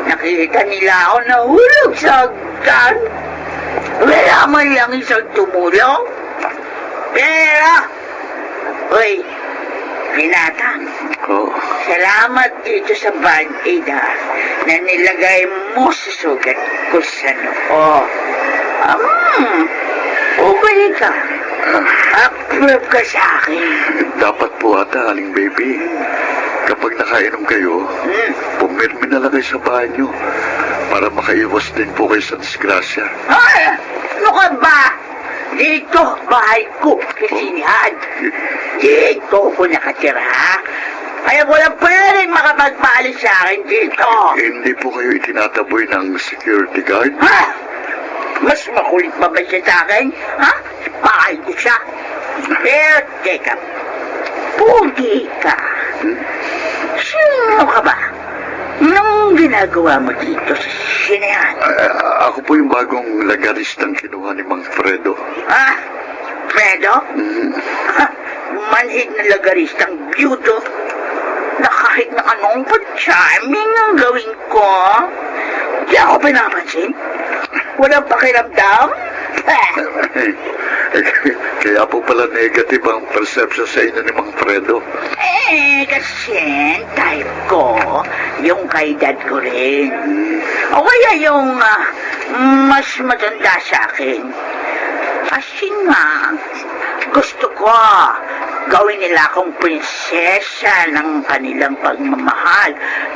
nakita nila ako nahulog sa hagdan. Wala man lang isang tumulong. Pero, uy, Pinata, Oh, salamat dito sa band-aid na nilagay mo sa sugat ko sa noo. Okay ka. Approve ka sa akin. Dapat po ata, Aling Baby. Kapag nakainom kayo, pumirmi na lang kayo sa banyo para makaiwas din po kayo sa disgrasya. Ay, ano ka ba? Dito, bahay ko, kasinihan. Dito ako nakatira. Kaya walang pwedeng makapagpaalis sa akin dito. Hindi po kayo itinataboy ng security guard? Ha? Mas makulit pa ba siya sa akin? Ha? Bahay ko siya. Pero, teka. Pugi ka. Sino ka ba? Anong ginagawa mo dito sa sinehan? Ako po yung bagong lagaristang kinuha ni Mang Fredo. Ha? Fredo? Ha? Manhid na lagaristang byudo na kahit na anong pa-charming ang gawin ko. Di ako pinapansin. Walang pakiramdam. Kaya po pala negative ang perception sa inyo ni Mang Fredo. Kasi type ko, yung kay dad ko rin. O kaya yung mas matanda sa akin. Kasi nga, gusto ko gawin nila akong prinsesa ng kanilang pagmamahal.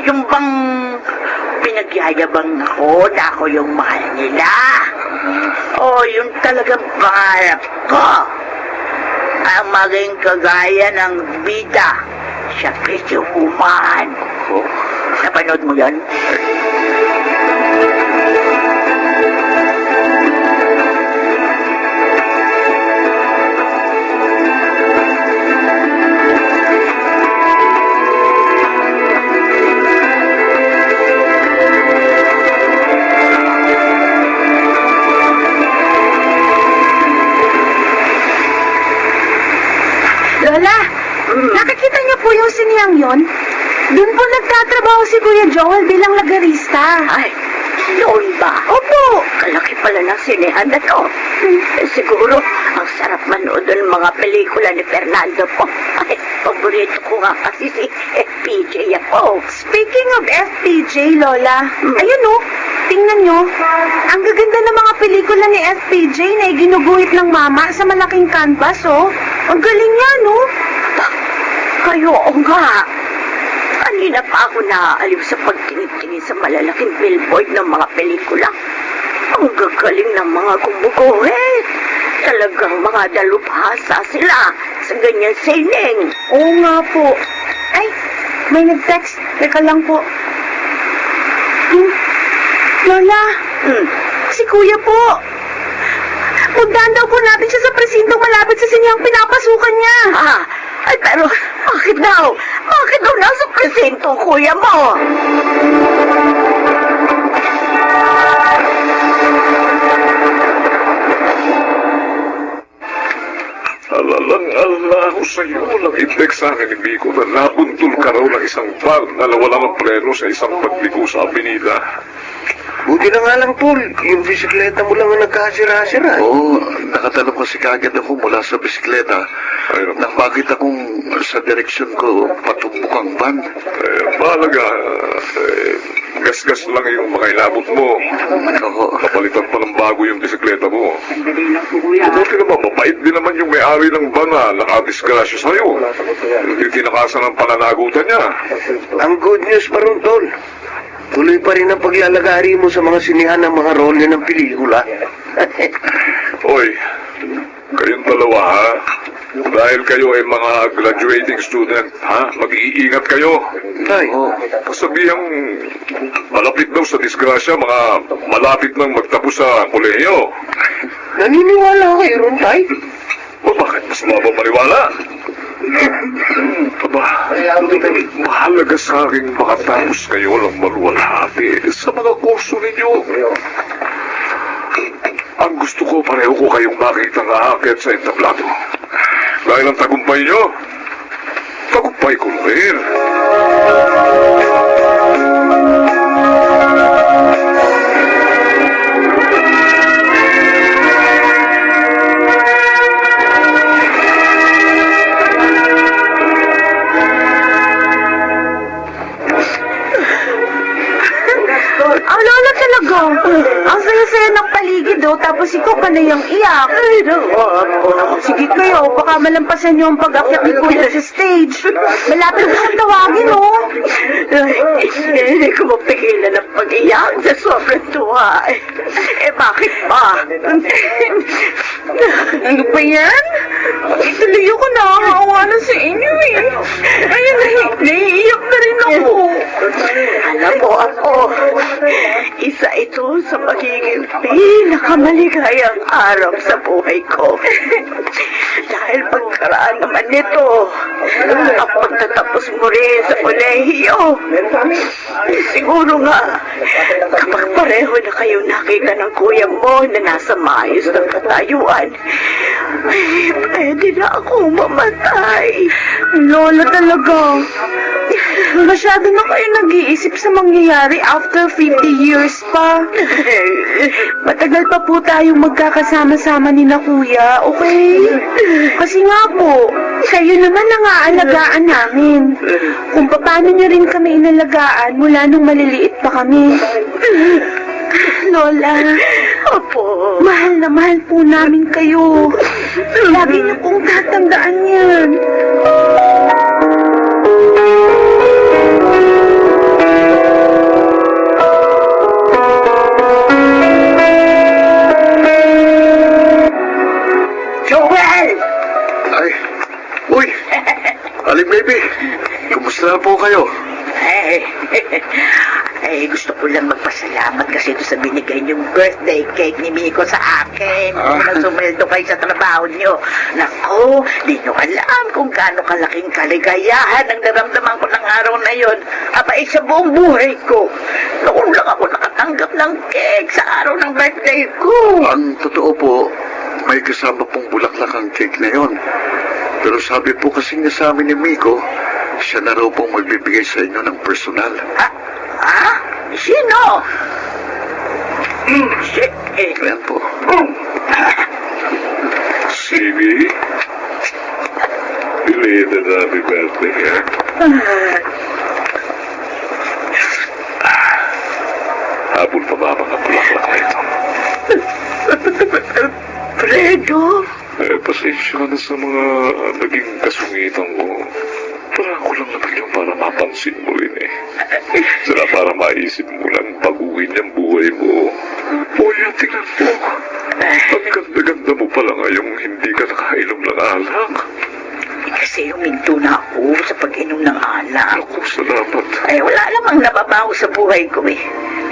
Yung bang pinagyayabang ako na ako yung mahal nila. O yun talagang pangarap ko. Ang maging kagaya ng bida sa Pretty Woman. Oh, Napanood mo yan? Lola, nakikita niyo po yung siniyang yon? Doon po nagtatrabaho si Kuya Joel bilang lagarista. Ay, noon ba? Opo. Kalaki pala ng sinehan na to. Siguro, ang sarap manood ng mga pelikula ni Fernando po. Ay, paborito ko nga kasi si FPJ ako. Speaking of FPJ, Lola, ayun oh, tingnan nyo. Ang gaganda ng mga pelikula ni FPJ na ginuguhit ng mama sa malaking canvas, oh. Ang galing niya, no? Kayo, o nga. Kanina pa ako naaaliw sa pagtingin-tingin sa malalaking billboard ng mga pelikula. Ang gagaling ng mga gumuguhit. Talagang mga dalubhasa sila sa ganyan sining. Oo nga po. Ay, may nag-text. Teka lang po. Lola, si Kuya po. Puntahan daw po natin siya sa presintong malapit sa siniyang pinapasukan niya. Ay, pero bakit daw? Bakit daw nasa presinto, kuya mo? Alalang-ala ko sa iyo. Nag-index sa akin ni Miko na nabuntol ka raw ng isang van na nawala ng preno sa isang pagliko sa Avenida. buti na nga lang, Paul. Yung bisikleta mo lang ang nagkasira-sira. Oo, nakatalong kasi kagad ako mula sa bisikleta. Nang makita kong sa direksyon ko patumbok ang van. Mahalaga, gas-gas lang yung mga inabot mo. Oo. Napalitan pa ng bago yung bisikleta mo. Buti naman, mabait din naman yung may-ari ng van na nakadisgrasya sa'yo. Hindi tinakasan ng pananagutan niya. Ang good news pa ron, Tol. Tuloy pa rin ang paglalagari mo sa mga sinihan ng mga role ng pelikula. Oy, kayong dalawa ha? Dahil kayo ay mga graduating student, ha? Mag-iingat kayo. Tay, Kasabihang malapit daw sa disgrasya, mga malapit nang magtapos sa kolehiyo. naniniwala kayo ron, Tay? O bakit mas mapapaniwala? Aba, mahalaga sa akin makatapos kayo ng maluwalhati sa mga kurso ninyo. Ang gusto ko, pareho ko kayong makita na aakyat sa entablado. Dahil ang tagumpay nyo, tagumpay ko rin. Tapos ikaw pa na yung iyak. Ay, naku. Sige kayo, baka malampasan niyo ang pag-akyat ni Kuya sa stage. Malapit na akong tawagin, oh. Ay, hindi ko mapigilan ang pag-iyak sa sobrang tuwa. Bakit ba? Ano ba yan? Ituloy ako nakakawa na sa inyo, eh. Ayun, naiiyak na rin ako. Alam mo ako, isa ito sa magiging pinakamaligayang araw sa buhay ko. Dahil pagkaraan naman nito, ang pagtatapos mo rin sa kolehiyo. Siguro nga, kapag pareho na kayo nakita ng kuya mo na nasa maayos ng katayuan, ay, pwede na akong mamatay. Lola talaga. Masyado na kayo nag-iisip sa mangyayari after 50 years pa. Matagal pa po tayong magkakasama-sama ni na kuya, okay? Kasi nga po, kayo naman ang aalagaan namin. Kung paano niyo rin kami inalagaan mula nung maliliit pa kami. Lola, Opo. mahal na mahal po namin kayo. Lagi niyo pong tatandaan yan. Joel! Ay, uy! Aling baby, kumusta na po kayo? Gusto ko lang magpasalamat kasi ito sa binigay niyong birthday cake ni Miko sa akin. Nung sumweldo kayo sa trabaho niyo. Naku, di niyo alam kung gaano kalaking kaligayahan ang naramdaman ko ng araw na yon. Abay, sa buong buhay ko. Noon lang ako nakatanggap ng cake sa araw ng birthday ko. Ang totoo po, may kasama pong bulaklak ang cake na yon. Pero sabi po kasi niya sa amin ni Miko, siya na raw pong magbibigay sa inyo ng personal. Ha? Sino? Ayan po. Sige. Belated happy birthday, ha? Habol pa ba mga bulaklak na ito? Fredo? Pasensya ka na sa mga naging kasungitan ko. Parang ko lang naman yung para mapansin mo rin eh. Sila para maisip mo lang baguhin yung buhay mo. Boy, tingnan mo. Ang ganda-ganda mo pala ngayong hindi ka nakainom ng alak. Kasi huminto na ako sa pag-inom ng alak. Ako, salamat. Ay, wala namang nababago sa buhay ko eh.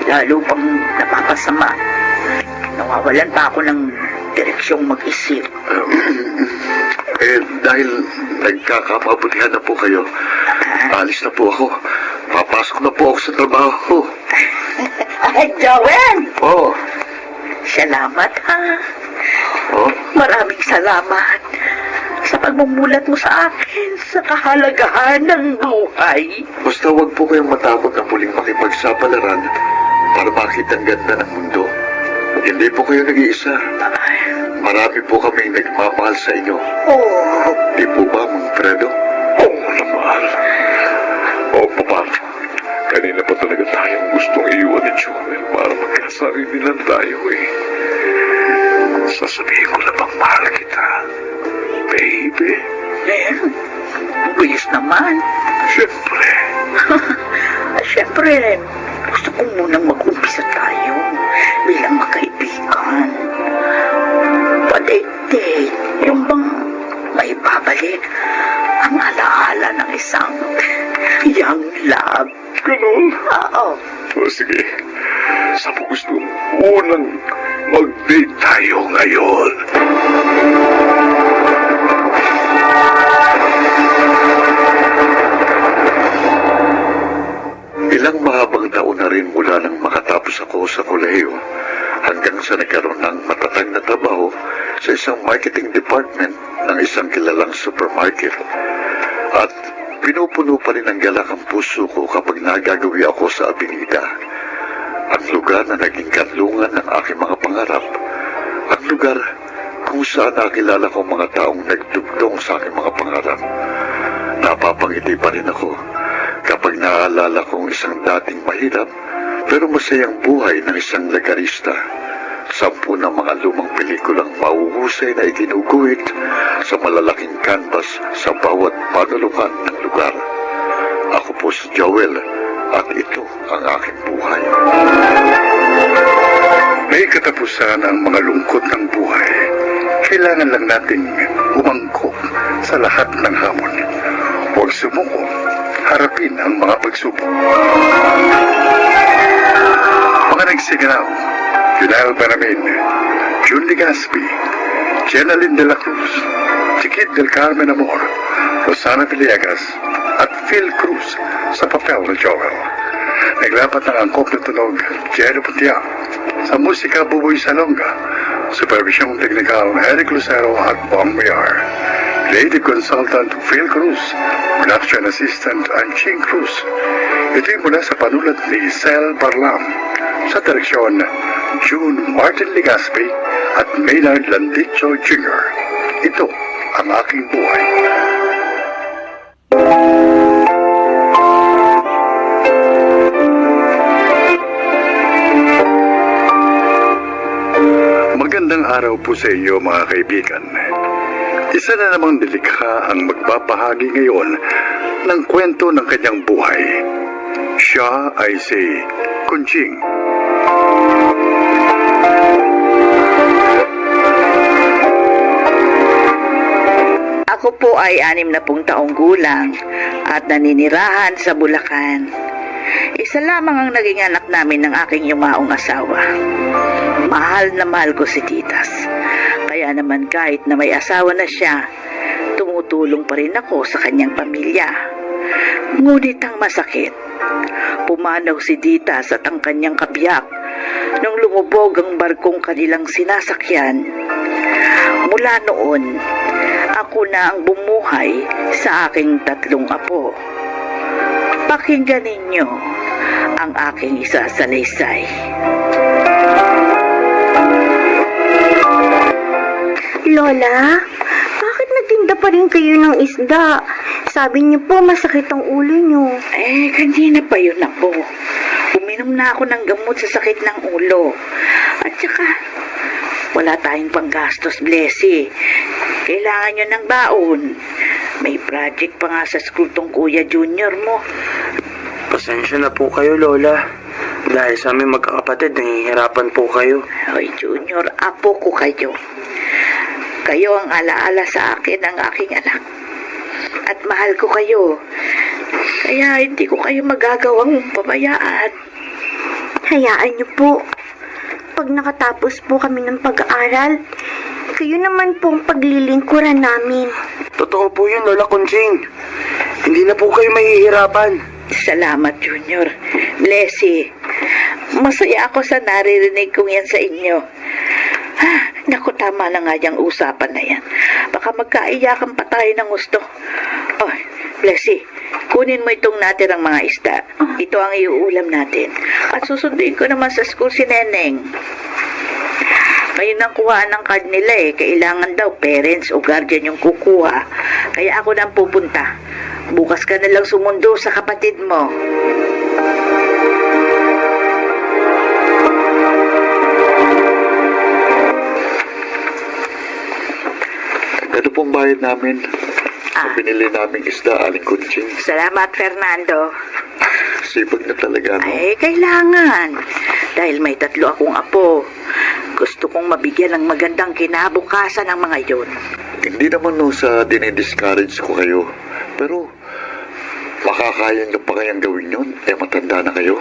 Lalo pang napapasama. Nawawalan pa ako ng direksyong mag-isip. Dahil nagkakapabutihan na po kayo, alis na po ako. Papasok na po ako sa trabaho. Ay, Joel! Oh, Salamat ha. oh, Maraming salamat sa pagmumulat mo sa akin sa kahalagahan ng buhay. basta wag po kayong matakot na muling makipagsapalaran para makita ang ganda ng mundo. Hindi po kayo nag-iisa. Marami po kaming nagmamahal sa inyo. Oh, Di po ba, Mang Fredo? Oo naman. Oo, Papa. Kanina pa talaga tayong gustong iwan ni Joel para magkasarili lang tayo eh. Sasabihin ko na bang mahal kita, baby? bilis naman. Siyempre. Siyempre, gusto ko munang mag-umpisa tayo bilang magkaibigan. Pa-date-date, yung bang may babalik ang alaala ng isang young love. Ganun. Oo. O sige, saan mo gusto unang mag-date tayo ngayon? Ilang mahabang taon na rin mula nang makatapos ako sa kolehiyo hanggang sa nagkaroon ng matatag na trabaho sa isang marketing department ng isang kilalang supermarket. At pinupuno pa rin ang galak ang puso ko kapag nagagawi ako sa Avenida. Ang lugar na naging kanlungan ng aking mga pangarap. Ang lugar kung saan nakilala ko mga taong nagdugtong sa aking mga pangarap. Napapangiti pa rin ako kapag naaalala kong isang dating mahirap pero masayang buhay ng isang lagarista 10 ng mga lumang pelikulang mahuhusay na iginuguhit sa malalaking canvas sa bawat panulungan ng lugar. Ako po si Joel at ito ang aking buhay. May katapusan ang mga lungkot ng buhay. Kailangan lang nating umangkop sa lahat ng hamon. Huwag sumuko, harapin ang mga pagsubok. Mga nagsiganaw, Junel Banamin, June Legaspi, Jenaline de la Cruz, Chiquit del Carmen Amor, Rosana Villegas, at Phil Cruz sa papel na Joel. Naglapat ng angkop na tunog, Jerry Putia, sa musika Buboy Salonga, supervisyong teknikal Eric Lucero at Bong Mayar. Creative Consultant Phil Cruz, Production Assistant Anching Cruz. Ito'y mula sa panulat ni Sel Barlam, sa direksyon June Martin Legaspi at Maynard Landicho Jr. Ito ang aking buhay. Magandang araw po sa inyo mga kaibigan. Isa na namang nilikha ang magbabahagi ngayon ng kwento ng kanyang buhay. Siya ay si Kunching. Ako po ay 60 taong gulang at naninirahan sa Bulacan. Isa lamang ang naging anak namin ng aking yumaong asawa. Mahal na mahal ko si Titas. Kaya naman kahit na may asawa na siya, tumutulong pa rin ako sa kanyang pamilya. Ngunit ang masakit, pumanaw si Titas at ang kanyang kabiyak nung lumubog ang barkong kanilang sinasakyan. Mula noon, ako na ang bumuhay sa aking 3 apo. Pakinggan ninyo ang aking isasalaysay. Lola, bakit nagtinda pa rin kayo ng isda? Sabi niyo po masakit ang ulo niyo. Kanina pa yun ako. Uminom na ako ng gamot sa sakit ng ulo. At saka, wala tayong panggastos, Blessy. Kailangan nyo ng baon. May project pa nga sa school tong Kuya Junior mo. Pasensya na po kayo, Lola. Dahil sa aming magkakapatid, nangihirapan po kayo. Hoy, Junior, apo ko kayo. Kayo ang alaala sa akin ng aking anak. At mahal ko kayo. Kaya hindi ko kayo magagawang pabayaan. Hayaan niyo po. Pag nakatapos po kami ng pag-aaral, kayo naman po ang paglilingkuran namin. Totoo po yun, Lola Kunching. Hindi na po kayo mahihirapan. Salamat, Junior. Blessy. Masaya ako sa naririnig kong yan sa inyo. Naku, tama na nga yung usapan na yan. Baka magkaiyakan pa tayo ng gusto. Oh, Blessy, kunin mo itong natirang mga isda. Ito ang iuulam natin. At susunduin ko naman sa school si Neneng. Ngayon ang kuhaan ng card nila kailangan daw parents o guardian yung kukuha. Kaya ako nang pupunta. Bukas ka na lang sumundo sa kapatid mo. Ano pong bayad namin sa binili naming isda, Aling Kunching? Salamat, Fernando. Sipag na talaga, no? Kailangan. Dahil may 3 akong apo. Gusto kong mabigyan ng magandang kinabukasan ng mga yun. Hindi naman no sa dinidiscourage ko kayo. Pero, makakaya niyo pa kayang gawin yun? Matanda na kayo.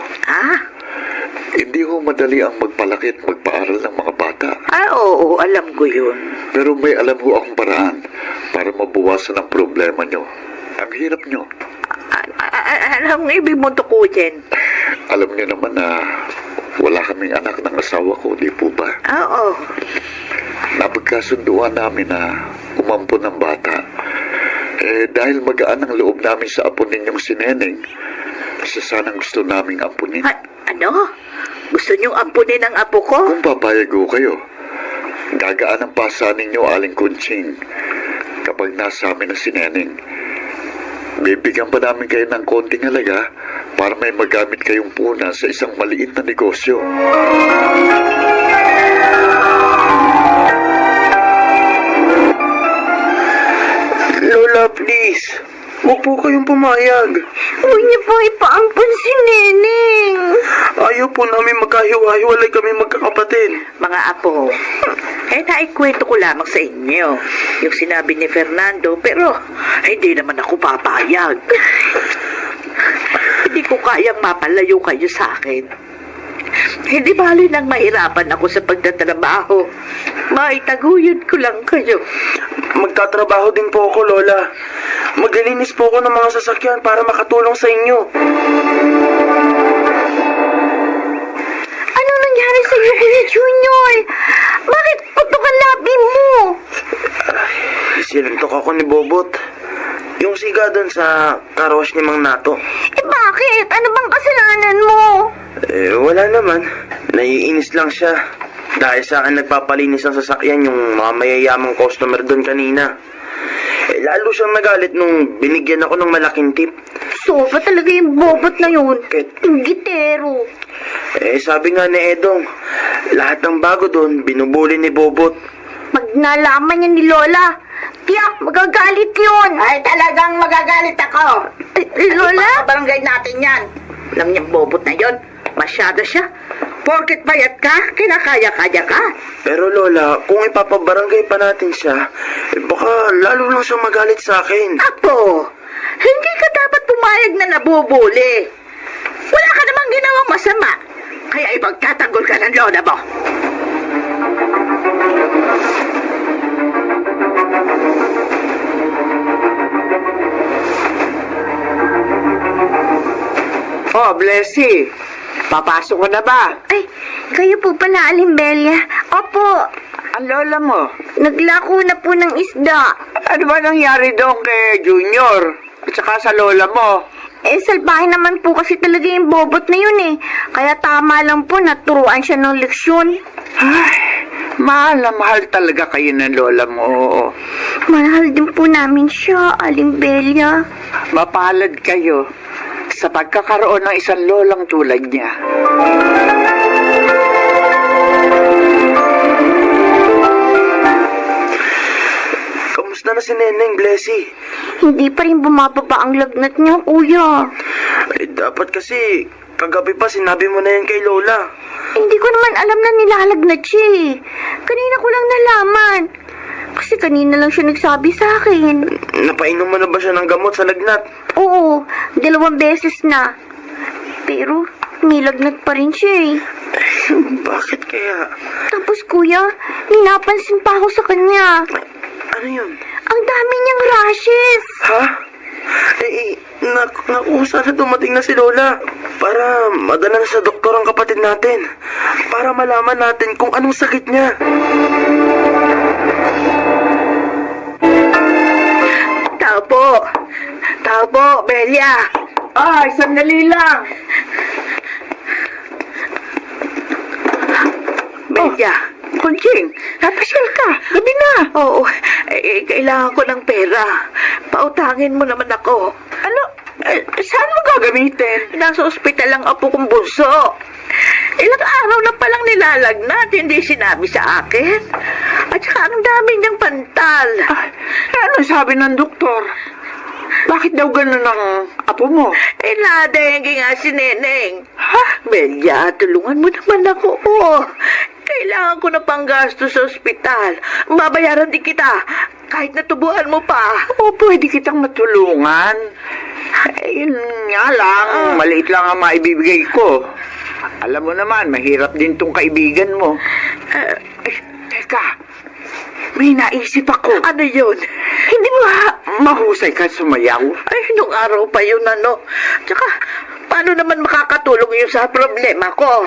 Hindi ho madali ang magpalaki at magpaaral ng mga bata. Oo, alam ko yun. Pero may alam ho akong paraan para mabawasan ang problema nyo. Ang hirap nyo. Anong ibig mo tukuyin? Alam niyo naman na wala kaming anak ng asawa ko, di po ba? Oo. Napagkasunduan namin na umampun ng bata. Dahil magaan ang loob namin sa apo ninyong si Neneng, isa sanang gusto naming ampunin. Ano? Gusto niyong ampunin ang apo ko? Kung papayag ho kayo, gagaan ang pasa ninyo, Aling Kunching, kapag nasa amin na si Neneng. Bibigyan pa namin kayo ng konting halaga para may magamit kayong puna sa isang maliit na negosyo. Huwag po kayong pumayag. Huwag niyo po ipaampun si Neneng. Ayaw po namin magkahiwa-hiwalay kami magkakapatid. Mga apo, naikwento ko lamang sa inyo yung sinabi ni Fernando, pero hindi naman ako papayag. Hindi ko kayang mapalayo kayo sa akin. Hindi bali nang mahirapan ako sa pagtatrabaho. Maitaguyod ko lang kayo. Magtatrabaho din po ako, Lola. Maglilinis po ako ng mga sasakyan para makatulong sa inyo. Ano nangyari sa iyo, Kuya Junior? Bakit putok ang labi mo? Sinuntok ako ni Bobot. Yung siga doon sa carwash ni Mang Nato. Bakit? Ano bang kasalanan mo? Wala naman. Naiinis lang siya. Dahil sa akin nagpapalinis ng sasakyan yung mga mayayamang customer doon kanina. Lalo siyang nagalit nung binigyan ako ng malaking tip. Soba talaga yung bobot na yun. Yung gitero. Sabi nga ni Edong, lahat ng bago doon, binubuli ni Bobot. Pag nalaman niya ni Lola, tiyak, magagalit yun. Ay, talagang magagalit ako. Lola? Barangay natin yan. Alam niya, bobot na yon. Masyado siya. Porket bayat ka, kinakaya-kaya ka. Pero Lola, kung ipapabarangay pa natin siya, baka lalo lang siya magalit sa akin. Apo, hindi ka dapat pumayag na nabubuli. Wala ka namang ginawang masama. Kaya ipagtatanggol ka ng lola mo. Oh, Blessy. Papasok ka na ba? Ay, kayo po pala, Alimbelia. Opo, Ang lola mo. naglako na po ng isda. Ano ba nangyari doon kay Junior? At saka sa lola mo? Salbahe naman po kasi talaga yung bobot na yun eh. Kaya tama lang po, naturuan siya ng leksyon. Ay, mahal na mahal talaga kayo ng lola mo. Mahal din po namin siya, Alimbelia. Mapalad kayo sa pagkakaroon ng isang lolang tulad niya. Kamusta na si Neneng, Blessy? Hindi pa rin bumababa ang lagnat niya, kuya. Dapat kasi, kagabi pa sinabi mo na yan kay Lola. Hindi ko naman alam na nilalagnat siya eh. Kanina ko lang nalaman. Kasi kanina lang siya nagsabi sa akin. Napainom mo na ba siya ng gamot sa lagnat? Oo, 2 beses na. Pero, may lagnat pa rin siya eh. Bakit kaya? Tapos kuya, ninapansin pa ako sa kanya. Ano yun? Ang dami niyang rashes. Ha? Naku, sana dumating na si Lola para madala na sa doktor ang kapatid natin. Para malaman natin kung anong sakit niya. Tao po, Belia. Ay, sandali lang. Belia. Kunching, napasyal ka. Gabi na. Oo, kailangan ko ng pera. Pautangin mo naman ako. Ano? Saan mo gagamitin? Nasa ospital ang apo kong bunso. Ilang araw na palang nilalagnat, hindi sinabi sa akin. At saka ang dami niyang pantal. Ay, ano sabi ng doktor? Bakit daw ganun ang apo mo? Nadenggi nga si Neneng. Ha? Belia, tulungan mo naman ako. Kailangan ko na panggasto sa ospital. Babayaran din kita, kahit natubuan mo pa. O, pwede kitang matulungan. Yun nga lang, maliit lang ang maibibigay ko. Alam mo naman, mahirap din tong kaibigan mo. Teka, may naisip ako. Ano yun? Hindi ba mahusay ka sumayaw? Ay, nung araw pa yun, ano. Tsaka, paano naman makakatulong yun sa problema ko?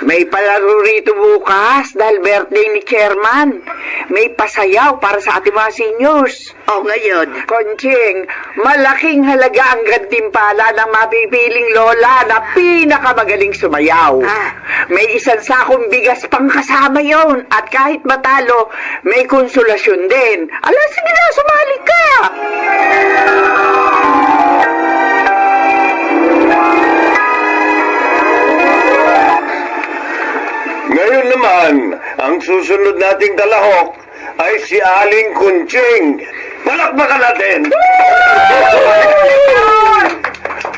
May palaro rito bukas dahil birthday ni Chairman. May pasayaw para sa ating mga seniors. O, ngayon. Konching, malaking halaga ang gantimpala ng mapipiling lola na pinakamagaling sumayaw. May isang sakong bigas pang kasama yon at kahit matalo, may konsolasyon din. Ala, sige na, sumali ka! Ngayon naman, ang susunod nating dalahok ay si Aling Kunching. Palakpakan natin!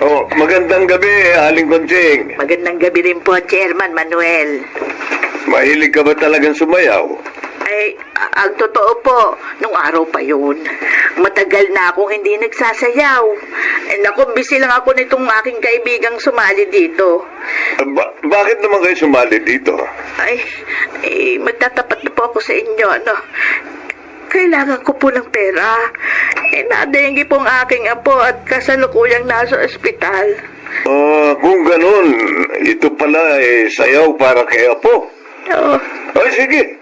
Oh, magandang gabi, Aling Conching. Magandang gabi rin po, Chairman Manuel. Mahilig ka ba talagang sumayaw? Ay, ang totoo po, nung araw pa yun, matagal na akong hindi nagsasayaw. Naku, busy lang ako nitong aking kaibigang sumali dito. Bakit naman kayo sumali dito? Ay, magtatapat na po ako sa inyo, ano. Kailangan ko po ng pera. Nadenggi pong aking apo at kasalukuyang nasa ospital. Kung ganun, ito pala sayaw para kay Apo. Oo. Ay, sige.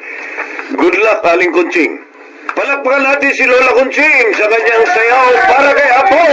Good luck, Aling Conching. Palakpakan natin si Lola Conching sa kanyang sayaw para kay Apo.